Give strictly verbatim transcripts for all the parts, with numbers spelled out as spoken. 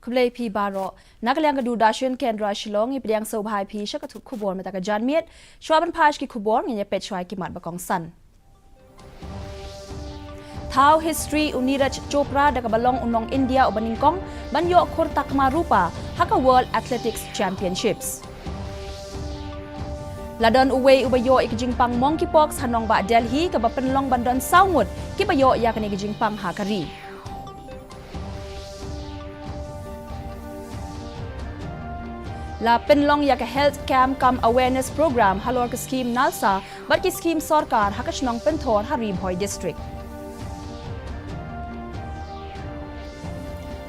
Khublei phi baroh. Na ka liang ka Doordarshan Kendra Shillong, ngi pdiang sngewbha ïa phi sha ka khubor mynta ka janmiet. Shuwa ban pule sha ki khubor, ngin ïa peit shuwa ïa ki mat ba kongsan. Thaw history u Neeraj Chopra da kaba long u nong India uba nyngkong ban ïoh khur takma rupa ha ka World Athletics Championships. La don uwei uba ïoh ïa ka jingpang monkeypox ha nongbah Delhi, kaba pynlong ban don saw ngut kiba ïoh ïa kane ka jingpang ha ka ri. La pynlong ïa ka health camp cum awareness program halor ka skhim NALSA bad ki skhim sorkar ha ka shnong Pynthor ha Ri Bhoi District.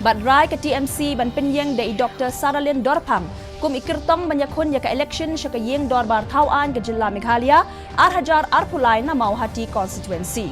Bad rai ka T M C ban pynïeng da i Doctor Saralin Dorphang kum i kyrtong ban ïakhun ïa ka election sha ka Ïing Dorbar Thaw Aiñ ka Jylla Meghalaya ar hajar arphew lai na Mawhati Constituency.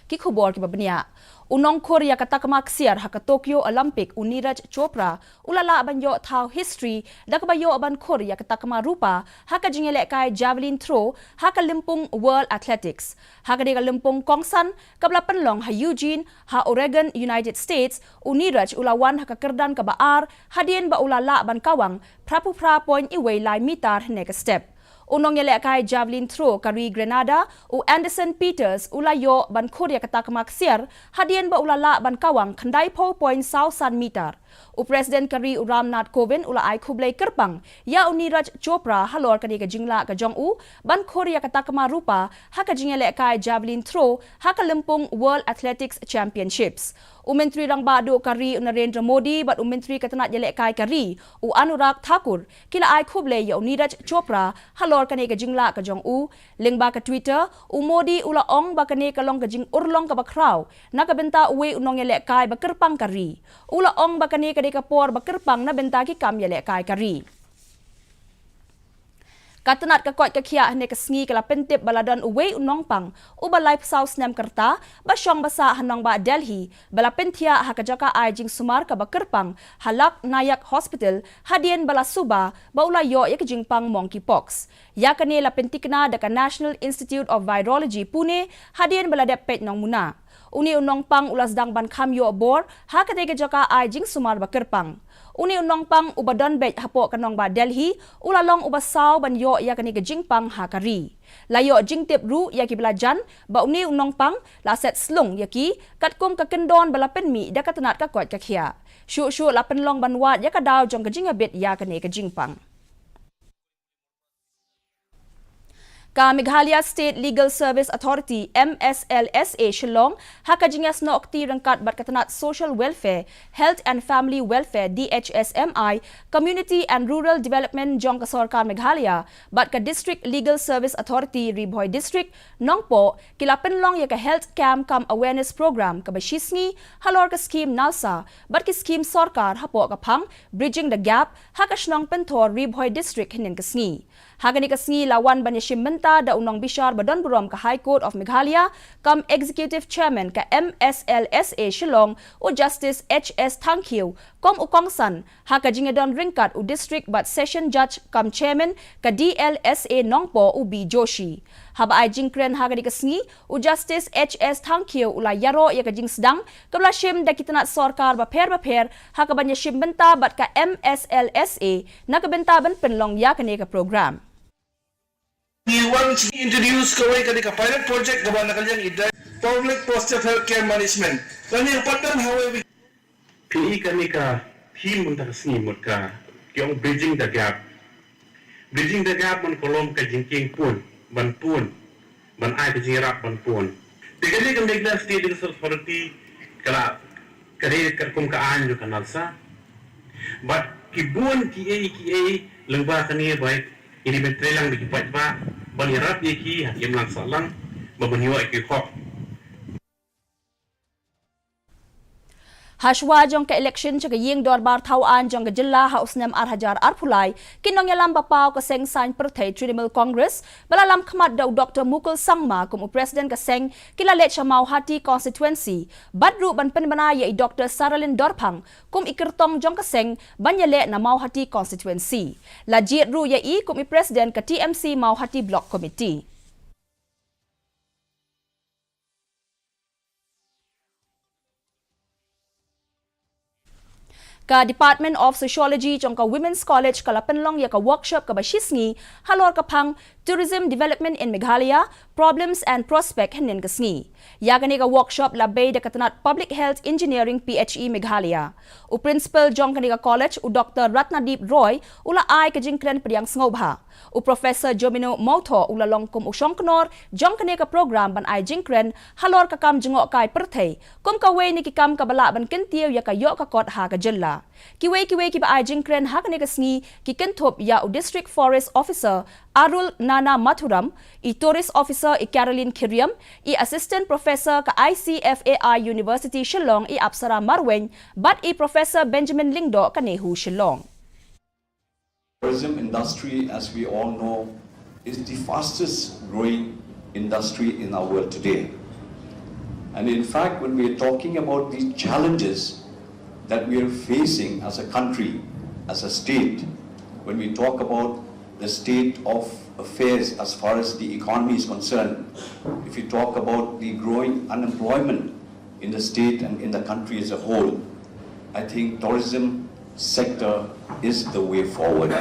Ki khubor kiba bniah. U nongkhur ïa ka takma ksiar ha ka Tokyo Olympic u Neeraj Chopra u la lah ban ïoh thaw history da kaba ïoh ban khur ïa ka takma rupa ha ka jingïalehkai javelin throw ha ka lympung World Athletics. Ha kane ka lympung kongsan kaba la pynlong ha Eugene ha Oregon, United States, u Neeraj u la wan ha ka kyrdan kaba ar hadien ba u la lah ban kawang phra phew phra point wei lai meter hynne ka step. U nongïalehkai javelin throw ka ri Grenada, u Anderson Peters, u la ïoh ban khur ïa ka takma ksiar hadien ba u la lah ban kawang khyndai phew point saw san meter. U President ka ri u Ram Nath Kovind u la ai khublei kyrpang ïa u Neeraj Chopra halor kane ka jinglah ka jong u ban khur ïa ka takma rupa ha ka jingïalehkai javelin throw ha ka lympung World Athletics Championships. U Myntri Rangbah Duh ka ri u Narendra Modi bad u Myntri ka tnat ïalehkai ka ri u Anurag Thakur ki la ai khublei ïa u Neeraj Chopra halor kane ka jinglah ka jong u. Lyngba ka Twitter, u Modi u la ong ba kane ka long ka jingurlong kaba khraw na ka bynta uwei u nongïalehkai ba kyrpang ka ri. U la ong ba kane ka dei ka por ba kyrpang na bynta ki kam ïalehkai ka ri. Ka tnat ka koit ka khiah hynne ka sngi ka la pyntip ba la don uwei u nongpang uba laiphew saw snem ka rta ba shong ba sah ha nongbah Delhi ba la pynthiah ha ka jaka ai jingsumar kaba kyrpang ha Lok Nayak Hospital hadien ba la suba ba u la ïoh ïa ka jingpang monkeypox. Ïa kane la pyntikna da ka National Institute of Virology Pune hadien ba la dep peit nongmuna. Une u nongpang u la sdang ban kham ïoh bor ha katei ka jaka ai jingsumar ba kyrpang. Une u nongpang uba don beit hapoh ka nongbah Delhi u la long uba saw ban ïoh ïa kane ka jingpang ha ka ri. La ïoh jingtip ruh ïa kiba la jan ba une u nongpang la set slung ïa ki katkum ka kyndon ba la pynmih da ka tnat ka koit ka khiah. Shuh shuh la pynlong ban wad ïa ka daw jong ka jingïabit ïa kane ka jingpang. Ka Meghalaya State Legal Service Authority, M S L S A, Shillong, ha ka jingïasnoh kti ryngkat bad ka tnat Social Welfare, Health and Family Welfare, D H S M I, Community and Rural Development jong ka Sorkar Meghalaya bad ka District Legal Service Authority Ri Bhoi District, Nongpoh, ki la pynlong ïa ka Health Camp cum Awareness Program kaba shisngi halor ka skhim NALSA bad ki skhim sorkar hapoh ka phang Bridging the Gap ha ka shnong Pynthor, Ri Bhoi District, hynnin ka sngi. Ha kane ka sngi la wan ban ïashim bynta da u nongbishar ba don burom ka High Court of Meghalaya, kam Executive Chairman ka M S L S A Shillong, u Justice H S Thangkhiew, kum u kongsan ha ka jingïadon ryngkat u District bad Session Judge kam Chairman ka D L S A Nongpoh, u B Joshi. Haba ai jingkren ha kane ka sngi, u Justice H S Thangkhiew u la ïaroh ïa ka jingsdang kaba la shim da ki tnat sorkar bapher bapher ha kaban ïashim bynta bad ka M S L S A na ka bynta ban pynlong ïa kane ka program. Ngi wan introduce kawei ka dei ka pilot project kaba na ka liang i dei public posture health care management. Kane ka pattern hawei. Phi i kane ka theme mynta ka sngi mut ka ki ong Bridging the Gap. Bridging the Gap man ka long ka jingkieng pun, ban pun, ban ai ka jingïarap ban pun. Te kane ka Meghalaya State Legal Service Authority ka la, ka dei katkum ka aiñ jong ka NALSA. Bad ki bun kiei kiei lyngba kane ba ngi dei ban trei lang bad ki paidbah ban ïarap ïa ki ha ki imlang sahlang ba ban ïoh ïa ki hok. Hashwa jong ka election sha ka Ïing Dorbar Thaw Aiñ jong ka jylla ha u snem ar hajar arphew lai, ki nongïalam ba paw ka seng saiñ pyrthei Trinamool Congress ba la lam khmat da u Doctor Mukul Sangma kum u President ka seng ki la leit sha Mawhati Constituency bad ruh ban pynbna ïa i Doctor Saralin Dorphang kum i kyrtong jong ka seng ban ïaleh na Mawhati Constituency. La jied ruh ïa i kum i President ka T M C Mawhati Block Committee. Ka Department of Sociology jong ka Women's College ka la pynlong ïa ka workshop kaba shisngi halor ka phang Tourism Development in Meghalaya, Problems and Prospect hynnin ka sngi. Ïa kane ka workshop la bei da ka tnat Public Health Engineering, P H E, Meghalaya. U principal jong kane ka college, u Doctor Ratnadeep Roy, u la ai ka jingkren pdiang sngewbha. U Professor Jemino Mawthoh u la long kum u shongknor jong kane ka program ban ai jingkren halor ka kam jngohkai pyrthei kum kawei na ki kam kaba lah ban kyntiew ïa ka ïoh ka kot ha ka jylla. Kiwei kiwei kiba ai jingkren ha kane ka sngi ki kynthup ïa u District Forest Officer Arul Nana Mathuram, i Tourist Officer i Caroline Khyriem, i Assistant Professor ka I C F A I University Shillong i Apsara Marwein, bad i Professor Benjamin Lyngdoh ka NEHU Shillong. Tourism industry, as we all know, is the fastest growing industry in our world today. And in fact, when we are talking about the challenges that we are facing as a country, as a state, when we talk about the state of affairs as far as the economy is concerned, if you talk about the growing unemployment in the state and in the country as a whole, I think tourism sector is the way forward.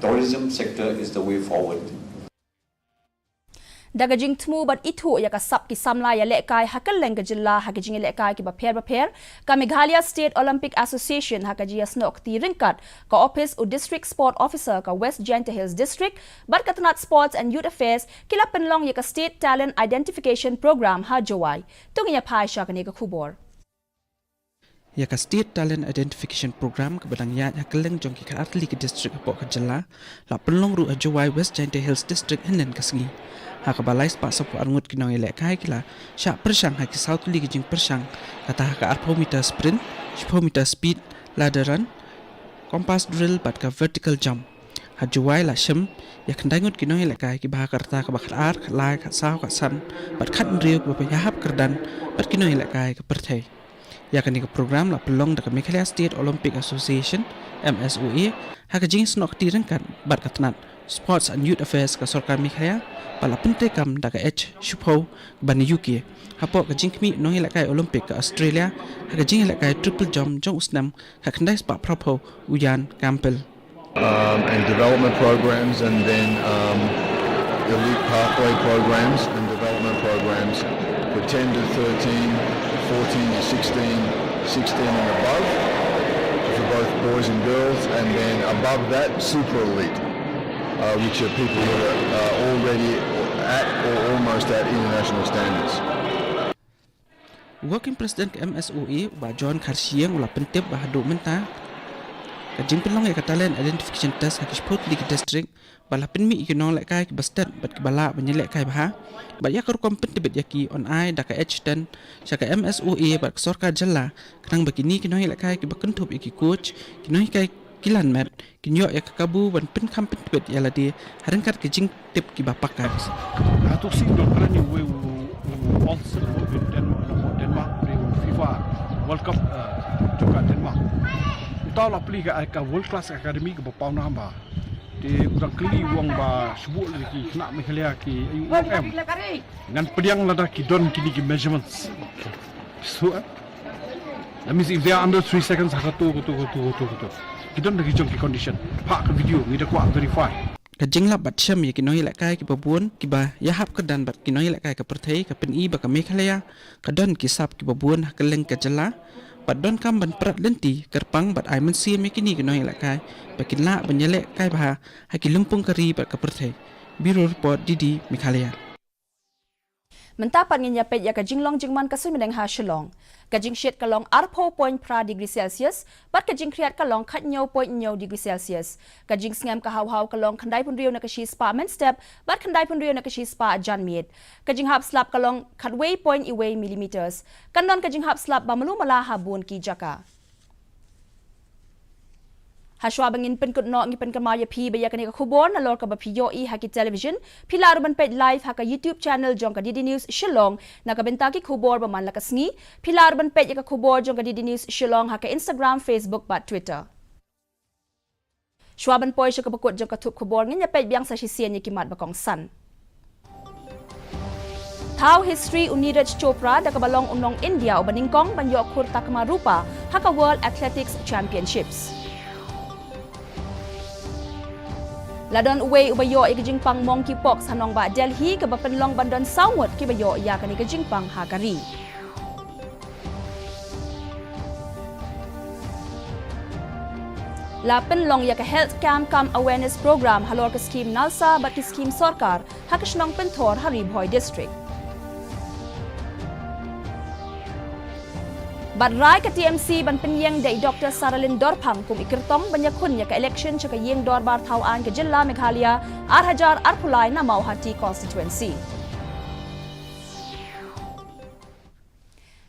Tourism sector is the way forward. Da ka jingthmu bad ithuh ïa ka sap ki samla ïalehkai ha kylleng ka jylla ha ki jingïalehkai kiba pher bapher, ka Meghalaya State Olympic Association ha ka jingïasnoh kti ryngkat ka ophis u District Sport Officer ka West Jaintia Hills District bad ka tnat Sports and Youth Affairs ki la pynlong ïa ka State Talent Identification Program ha Jowai. To ngin ïa phai sha kane ka khubor. Ïa ka State Talent Identification Program kaba dang ïaid ha kylleng jong ki khatar tylli ki district hapoh ka jylla, la pynlong ruh ha Jowai West Jaintia Hills District hynnin ka sngi. Ha kaba lai spah saphew arngut ki nongïalehkai ki la shah pyrshang ha ki saw tylli ki jingpyrshang, kata ha ka arphew meter sprint, shiphew meter speed, ladder run, compass drill bad ka vertical jump. Ha Jowai la shem ïa khyndai ngut ki nongïalehkai kiba ha ka rta kaba khatar, khatlai, khatsaw, khatsan bad khathynriew kiba ïahap kyrdan bad ki nongïalehkai ka pyrthei. Ïa kane ka program la pynlong da ka Meghalaya State Olympic Association, M S O A, ha ka jingsnoh kti ryngkat bad ka tnat Sports and Youth Affairs ka Sorkar Meghalaya, bad la pyntrei kam da ka H Shuphow kaba na U K, hapoh ka jingkhmih nongïalehkai Olympic ka Australia ha ka jingïalehkai triple jump jong u snem khatkhyndai spah phraphew, u Ian Campbell. Um, and development programs, and then, um, elite pathway programs and development programs for ten to thirteen, fourteen to sixteen, sixteen and above for both boys and girls, and then above that, super elite, uh, which are people who are, uh, already at or almost at international standards. Working President ka M S O A, u Bah John Kharshiing, u la pyntip ba haduh mynta ka jingpynlong ïa ka Talent Identification Test ha ki shiphew tylli ki district, ba la pynmih ïa ki nonglehkai kiba stet bad kiba lah ban ïalehkai bha, bad ïa ka rukom pyntbit ïa ki yn ai da ka H ten sha ka M S O A bad ka sorkar jylla, khnang ba kine ki nongïalehkai kiba kynthup ïa ki coach, ki nonghikai kilan met, kin ïoh ïa ka kabu ban pynkham pyntbit ïa lade ha ryngkat ki jingtip kiba paka. Hato shisien don kren ïa uwei u, u Olsen uba na Denmark, uwei u FIFA World Cup, eh, jong ka Denmark. Uta u la plie ïa ka world class academy kaba pawnam bha. Te u dang kylli u ong ba shu buh lade ki khynnah Meghalaya ki, aïu u ong em. Ngan pdiang lada ki don kine ki measurements. So, eh? That means if they are under three seconds, ha kato, kato, kato, kato, kato. Ki don da ki jong ki condition. Phah ka video, ngi da kwah verify. Ka jinglap bad shem ïa ki nongïalehkai kiba bun, kiba ïahap kyrdan bad ki nongïalehkai ka pyrthei, ka pyni ba ka Meghalaya ka don ki sap kiba bun ha kylleng ka jylla, bad donkam ban prat lynti kyrpang bad ai mynsiem ïa kine ki nongïalehkai ba kin lah ban ïalehkai bha ha ki lympung ka ri bad ka pyrthei. Bureau Report, D D Meghalaya. Mynta pat ngin ïa peit ïa ka jinglong jingman ka suiñ bneng ha Shillong. Ka jingshit ka long arphew point phra degree Celsius, bad ka jingkhriat ka long khathynñiew point hynñiew degree Celsius. Ka jingsngem ka haw haw ka long khyndaiphew hynriew na ka shispah mynstep, bad khyndaiphew hynriew na ka shispah janmiet. Ka jinghap slap ka long khatwei point iwei millimeters. Kan don ka jinghap slap ba malu mala ha bun ki jaka. Hashwa ba ngin pynkut noh, ngi pynkynmaw ïa phi ba ïa kane ka khubor nalor kaba phi ïohi ha ki television, phi lah ruh ban peit live ha ka YouTube channel jong ka D D News Shillong na ka bynta ki khubor ba man la ka sngi. Phi lah ruh ban peit ïa ka khubor jong ka D D News Shillong ha ka Instagram, Facebook bad Twitter. Shwa ban poi sha kaba kut jong ka thup khubor, ngin ïa peit biang sa shisien ïa ki mat ba kongsan. Thaw history u Neeraj Chopra da kaba long u nong India uba nyngkong ban ïoh khur takma rupa ha ka World Athletics Championships. La don uwei uba ïoh ïa ka jingpang monkeypox ha nongbah Delhi, kaba pynlong ban don saw ngut kiba ïoh ïa kane ka jingpang ha ka ri. La pynlong ïa ka health camp cum awareness program halor ka skhim NALSA bad ki skhim sorkar ha ka shnong Pynthor ha Ri Bhoi District. Bad rai ka T M C ban pynïeng da i Doctor Saralin Dorphang kum i kyrtong ban ïakhun ïa ka election sha ka ïing dorbar thaw aiñ ka jylla Meghalaya ar hajar arphew lai na Mawhati constituency.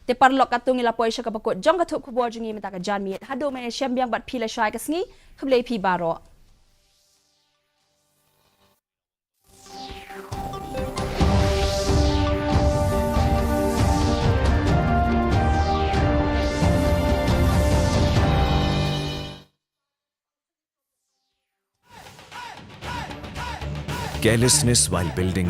Te paralok, katto ngi la poi sha kaba kut jong ka thup khubor jong ngi mynta ka janmiet. Haduh mynne shem biang bad phi lashai ka sngi. Khublei phi baroh. Carelessness while building